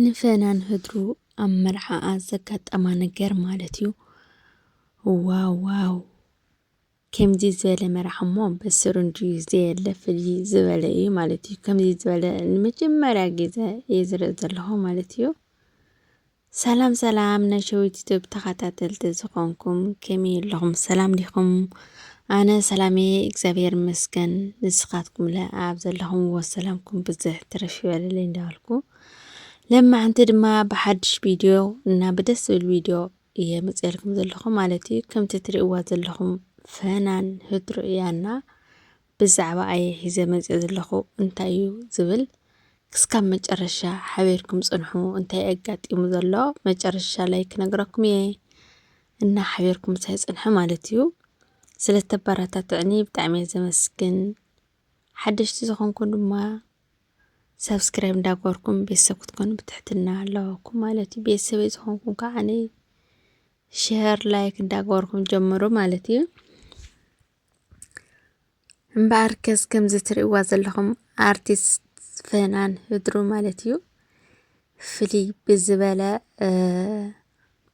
ንፈናን ህድሩ ኣብ መርዓኣ ዘጋጠማ ነገር ማለት እዩ። ዋው ዋው፣ ከምዚ ዝበለ መርዓ እሞ በስሩ እንድዩ ዘየለ ፍልይ ዝበለ እዩ ማለት እዩ። ከምዚ ዝበለ ንመጀመርያ ግዜ እየ ዝርኢ ዘለኹ ማለት እዩ። ሰላም ሰላም ናይ ሸዊት ዩቱብ ተኸታተልቲ ዝኾንኩም ከመይ ኣለኹም? ሰላም ዲኹም? ኣነ ሰላም እየ እግዚኣብሔር ይመስገን። ንስኻትኩም ለ ኣብ ዘለኹምዎ ሰላምኩም ብዝሕ ትርፍ ይበለለይ እንዳበልኩ ለማዓንቲ ድማ ብሓድሽ ቪድዮ እና ብደስ ዝብል ቪድዮ እየ መፅኤልኩም ዘለኹ ማለት እዩ። ከምቲ ትርእይዋ ዘለኹም ፈናን ህድሩ እያና ብዛዕባ ኣየ ሒዘ መፅእ ዘለኹ እንታይ እዩ ዝብል ክስካብ መጨረሻ ሓቢርኩም ፅንሑ። እንታይ ኣጋጢሙ ዘሎ መጨረሻ ላይ ክነግረኩም እየ እና ሓቢርኩም ምሳይ ፅንሑ ማለት እዩ። ስለተበረታትዕኒ ብጣዕሚ እየ ዘመስግን። ሓደሽቲ ዝኾንኩም ድማ ሳብስክራይብ እንዳገበርኩም ቤተሰብ ክትኮኑ ብትሕትና ኣለዋኩም ማለት እዩ። ቤተሰበይ ዝኾንኩም ከዓ ሸር ላይክ እንዳገበርኩም ጀምሩ ማለት እዩ። እምበኣር ከስ ከምዚ ትርእይዋ ዘለኹም ኣርቲስት ፈናን ህድሩ ማለት እዩ። ፍልይ ብዝበለ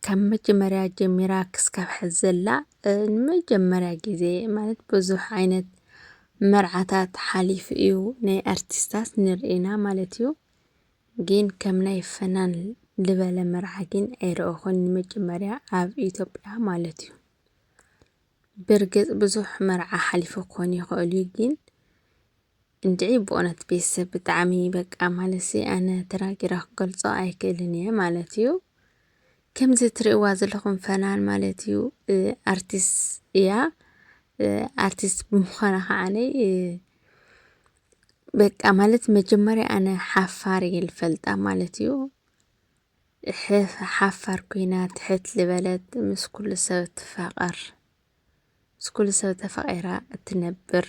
ካብ መጀመርያ ጀሚራ ክስካብ ሕዚ ዘላ ንመጀመርያ ግዜ ማለት ብዙሕ ዓይነት መርዓታት ሓሊፉ እዩ ናይ ኣርቲስታት ንርኢና ማለት እዩ። ግን ከም ናይ ፈናን ዝበለ መርዓ ግን ኣይረእኹን ንመጀመርያ ኣብ ኢትዮጵያ ማለት እዩ። ብርግፅ ብዙሕ መርዓ ሓሊፉ ክኾን ይኽእል እዩ ግን እንድዒ ብእውነት ቤተሰብ ብጣዕሚ በቃ ማለትሲ ኣነ ተናጊረ ክገልፆ ኣይክእልን እየ ማለት እዩ። ከምዚ ትርእይዋ ዘለኹም ፈናን ማለት እዩ ኣርቲስት እያ። ኣርቲስት ብምዃና ከዓነይ በቃ ማለት መጀመርያ ኣነ ሓፋር እየ ልፈልጣ ማለት እዩ። ሓፋር ኮይና ትሕት ልበለት ምስ ኩሉ ሰብ ትፋቐር ምስ ኩሉ ሰብ ተፋቒራ እትነብር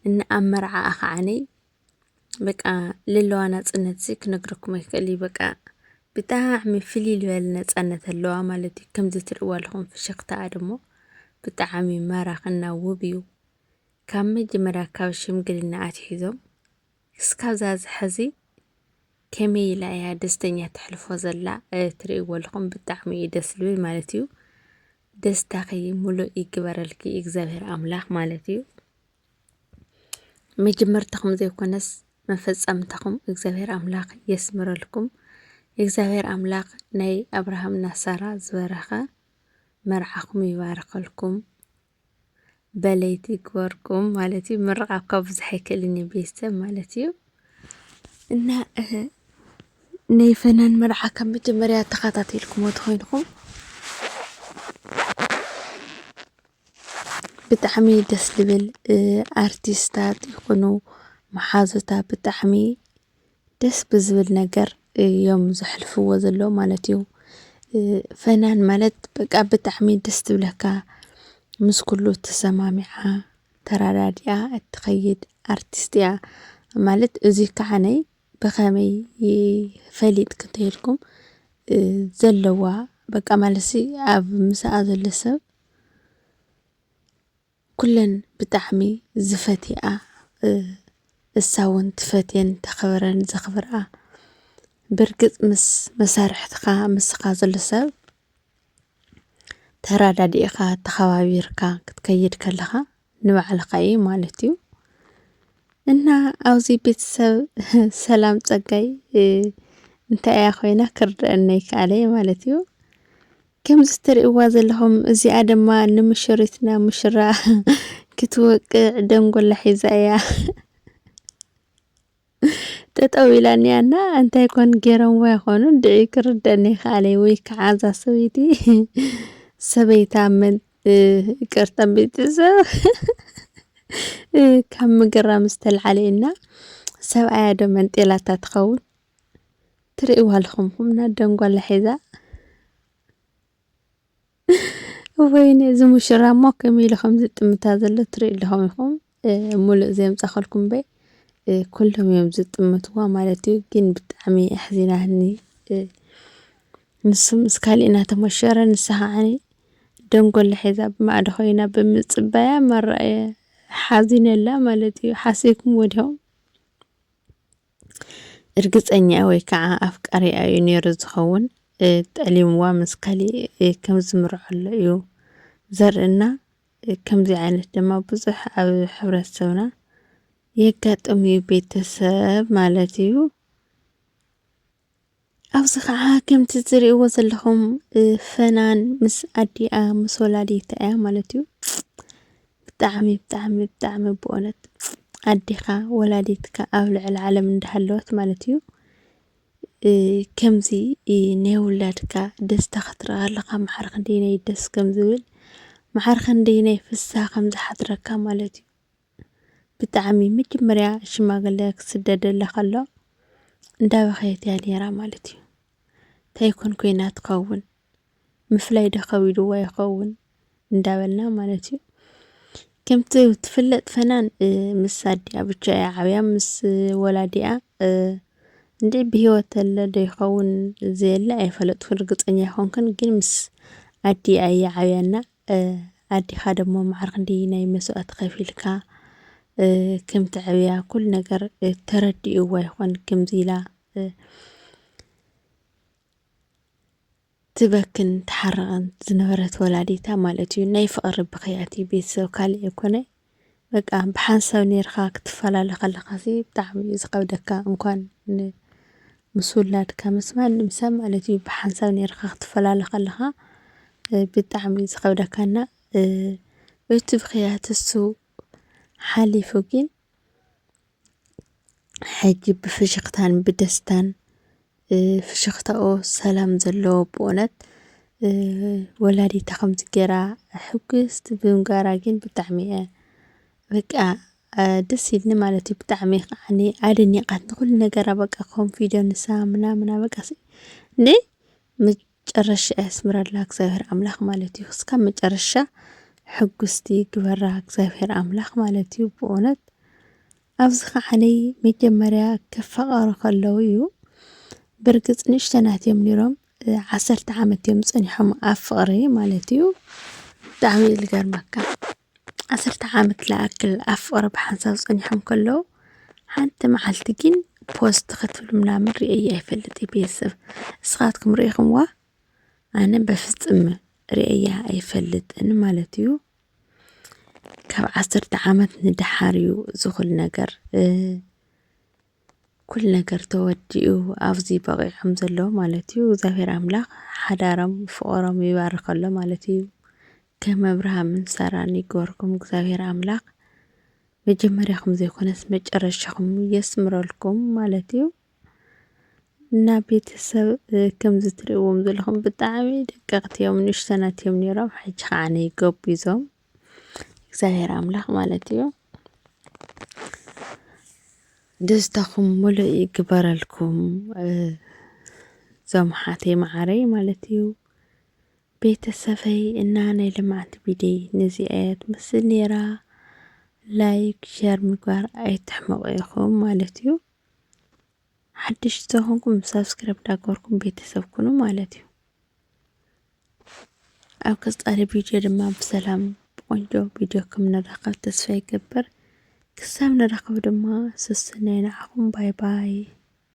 እና ኣብ መርዓኣ ከዓነይ በቃ ለለዋ ናፅነት ሲ ክነግረኩም ኣይክእል እዩ። በቃ ብጣዕሚ ፍልይ ልበል ነፃነት ኣለዋ ማለት እዩ። ከምዚ ትርእዋ ኣለኹም ፍሽኽታኣ ደሞ ብጣዕሚ ማራኽና ውብ እዩ። ካብ መጀመርያ ካብ ሽምግልና ኣትሒዞም ክስካብ ዛዚ ሕዚ ከመይ ኢላ እያ ደስተኛ ተሕልፎ ዘላ ትርእይዎ ኣለኹም። ብጣዕሚ እዩ ደስ ልብል ማለት እዩ። ደስታኺ ሙሉእ ይግበረልኪ እግዚኣብሔር ኣምላኽ ማለት እዩ። መጀመርታኹም ዘይኮነስ መፈጸምታኹም እግዚኣብሔር ኣምላኽ የስምረልኩም። እግዚኣብሔር ኣምላኽ ናይ ኣብርሃም እና ሳራ ዝበረኸ መርዓኹም ይባርኸልኩም። በለይቲ ግበርኩም ማለት እዩ። ምርቓ እኳ ብዙሕ ኣይክእልን እዩ ቤተሰብ ማለት እዩ። እና ናይ ፈናን መርዓ ካብ መጀመርያ ተኸታተልኩሞ ተኾይንኩም ብጣዕሚ ደስ ልብል ኣርቲስታት ይኹኑ መሓዙታ ብጣዕሚ ደስ ብዝብል ነገር እዮም ዘሕልፍዎ ዘለዉ ማለት እዩ። ፈናን ማለት በቃ ብጣዕሚ ደስ ትብለካ ምስ ኩሉ ተሰማሚዓ ተራዳዲኣ እትኸይድ ኣርቲስት እያ ማለት እዚ ከዓ ናይ ብኸመይ ፈሊጥ ክንተይልኩም ዘለዋ በቃ ማለትሲ ኣብ ምስኣ ዘሎ ሰብ ኩለን ብጣዕሚ ዝፈትይኣ እሳ እውን ትፈትየን ተኸብረን ዘኽብርኣ ብርግፅ ምስ መሳርሕትኻ ምስኻ ዘሎ ሰብ ተራዳዲእኻ ተኸባቢርካ ክትከይድ ከለኻ ንባዕልኻ እዩ ማለት እዩ። እና ኣብዚ ቤተሰብ ሰላም ፀጋይ እንታይ እያ ኮይና ክርደአና ይከኣለ ማለት እዩ። ከምዚ ትርእይዋ ዘለኹም እዚኣ ድማ ንምሽሪትና ሙሽራ ክትወቅዕ ደንጎላ ሒዛ እያ ጠጠው ኢላ እኒኣ እና እንታይ ኮን ገይሮምዋ ይኾኑ እንድዒ ክርደአኒ ይከኣለ ወይ ከዓ እዛ ሰበይቲ ሰበይታ መን ይቅርታ ቤተሰብ ካብ ምግራም ዝተልዓለ እና ሰብኣያ ዶ መንጤላታ ትኸውን ትርእይዋ ኣለኹም ኹምና ደንጓላ ሒዛ ወይኔ እዚ ሙሽራ እሞ ከመይ ኢሉ ከም ዝጥምታ ዘሎ ትርእዩ ኣለኹም ኢኹም። ሙሉእ ዘየምፃኸልኩም በይ ኩሎም እዮም ዝጥምትዋ ማለት እዩ። ግን ብጣዕሚ ኣሕዚናኒ። ንሱ ምስ ካሊእ እናተመሸረ ንሳ ከዓኒ ደንጎላ ሒዛ ብማዕዶ ኮይና ብምፅባያ መራየ ሓዚነላ ማለት እዩ። ሓሲብኩም ወዲኹም እርግጸኛ ወይ ከዓ ኣፍቃሪኣ እዩ ነይሩ ዝኸውን። እ፣ ጠሊምዋ ምስ ካሊእ፣ እ፣ ከም ዝምርዖ ኣሎ እዩ ዘርእና። እ፣ ከምዚ ዓይነት ድማ ብዙሕ ኣብ ሕብረተሰብና የጋጥም እዩ፣ ቤተሰብ ማለት እዩ። ኣብዚ ከዓ ከምቲ ዝሪእዎ ዘለኹም፣ እ፣ ፈናን ምስ ኣዲኣ ምስ ወላዲታ እያ ማለት እዩ። ብጣዕሚ፣ ብጣዕሚ፣ ብጣዕሚ ብእውነት ኣዴኻ ወላዲትካ ኣብ ልዕሊ ዓለም እንዳሃለወት ማለት እዩ። እ፣ ከምዚ፣ እ፣ ናይ ውላድካ ደስታ ክትርኢ ከለኻ መዓር ክንደይናይ ደስ ከም ዝብል፣ መዓር ክንደይናይ ፍስሃ ከም ዝሓድረካ ማለት እዩ። ብጣዕሚ መጀመርያ ሽማግለ ክስደደላ ከሎ እንዳበኸየት እያ ነይራ ማለት እዩ። እንታይ ኮን ኮይና ትኸውን? ምፍላይ ዶ ከቢድዋ ይኸውን? እንዳበልና ማለት እዩ። ከምቲ ትፍለጥ ፈናን፣ እ፣ ምስ ኣዲኣ ብቻ እያ ዓብያ፣ ምስ ወላዲኣ፣ እ፣ እንድዒ ብህይወት ተለ ዶ ይኸውን ዘየለ ኣይፈለጥኩን፣ ርግጸኛ ኣይኮንኩን፣ ግን ምስ ኣዲኣ እያ ዓብያና። እ፣ ኣዴኻ ደሞ መዓር ክንደይ ናይ መስዋእቲ ከፊልካ፣ እ፣ ከም ተዕብያ ኩሉ ነገር፣ እ፣ ተረዲእዋ ይኾን ከምዚ ኢላ፣ እ፣ ትበክን ትሓርቕን ዝነበረት ወላዲታ ማለት እዩ። ናይ ፍቕሪ ብኽያት እዩ ቤተሰብ ካልእ ኣይኮነ። በቃ ብሓንሳብ ነይርካ ክትፈላለ ከለኻሲ ብጣዕሚ እዩ ዝኸብደካ። እንኳን ን-፣ ምስ ውላድካ ምስ ማንም ሰብ ማለት እዩ ብሓንሳብ ነይርካ ክትፈላለ ከለኻ፣ እ፣ ብጣዕሚ እዩ ዝኸብደካና፣ እ፣ እቲ ብኽያት እሱ ሓሊፉ ግን ሕጂ ብፍሽኽታን ብደስታን፣ እ፣ ፍሽኽታኡ ሰላም ዘለዎ ብእውነት፣ እ፣ ወላዲታ ከምዚ ገይራ ሕጉስቲ ብምግባራ ግን ብጣዕሚ እየ በቃ፣ እ፣ ደስ ኢልኒ ማለት እዩ። ብጣዕሚ ከዓኒ ኣደኒቓትኒ ኩሉ ነገራ በቃ ኮንፊደንሳ ምናምና በቃ ሲ-፣ እንዴ መጨረሻ ያስምረላ እግዚኣብሔር ኣምላኽ ማለት እዩ። እስካብ መጨረሻ ሕጉስቲ ግበራ እግዚኣብሔር ኣምላኽ ማለት እዩ። ብእውነት ኣብዚ ከዓነይ መጀመርያ ክፋቐሩ ከለዉ እዩ። ብርግጽ ንእሽተናት እዮም ነይሮም፣ እ፣ ዓሰርተ ዓመት እዮም ጸኒሖም ኣብ ፍቕሪ ማለት እዩ። ብጣዕሚ እዩ ዝገርመካ። ዓሰርተ ዓመት ለኣክል ኣብ ፍቕሪ ብሓንሳብ ጸኒሖም ከለዉ፣ ሓንቲ መዓልቲ ግን ፖስት ክትብሉ ምናምን ርእየ ኣይፈልጥ እዩ ቤተሰብ። እስኻትኩም ርኢኹምዋ? ኣነ በፍጽም ርእያ ኣይፈልጥን ማለት እዩ። ካብ ዓሰርተ ዓመት ንደሓር እዩ እዚ ኩሉ ነገር፣ እ፣ ኩሉ ነገር ተወዲኡ ኣብዚ በቒዖም ዘለዉ ማለት እዩ። እግዚኣብሔር ኣምላኽ ሓዳሮም ፍቕሮም ይባርከሎ ማለት እዩ። ከም ኣብርሃምን ሳራን ይግበርኩም እግዚኣብሔር ኣምላኽ። መጀመርያኹም ዘይኮነስ መጨረሻኹም የስምረልኩም ማለት እዩ። እና ቤተሰብ፣ እ፣ ከምዚ ትርእይዎም ዘለኹም ብጣዕሚ ደቀቕቲ እዮም፣ ንእሽተናት እዮም ነይሮም። ሕጂ ከዓ ነይ ገቢዞም እግዚኣብሔር ኣምላኽ ማለት እዩ። ደስታኹም ሙሉእ ይግበረልኩም፣ እ፣ እዞም ሓተይ መዓረይ ማለት እዩ። ቤተሰበይ እና ናይ ልምዓት ቪድዮ ነዚኣ እያ ትመስል ነይራ። ላይክ፣ ሸር ምግባር ኣይትሕመቑ ኢኹም ማለት እዩ። ሓድሽ ዝኾንኩም ሳብስክራይብ ዳገበርኩም ቤተሰብ ኩኑ ማለት እዩ። ኣብ ቀጻሊ ቪድዮ ድማ ብሰላም ብቆንጆ ቪድዮ ከም ንራኸብ ተስፋ ይገብር። ክሳብ ንራኸብ ድማ ሰሰናዩ ንዓኹም። ባይ ባይ።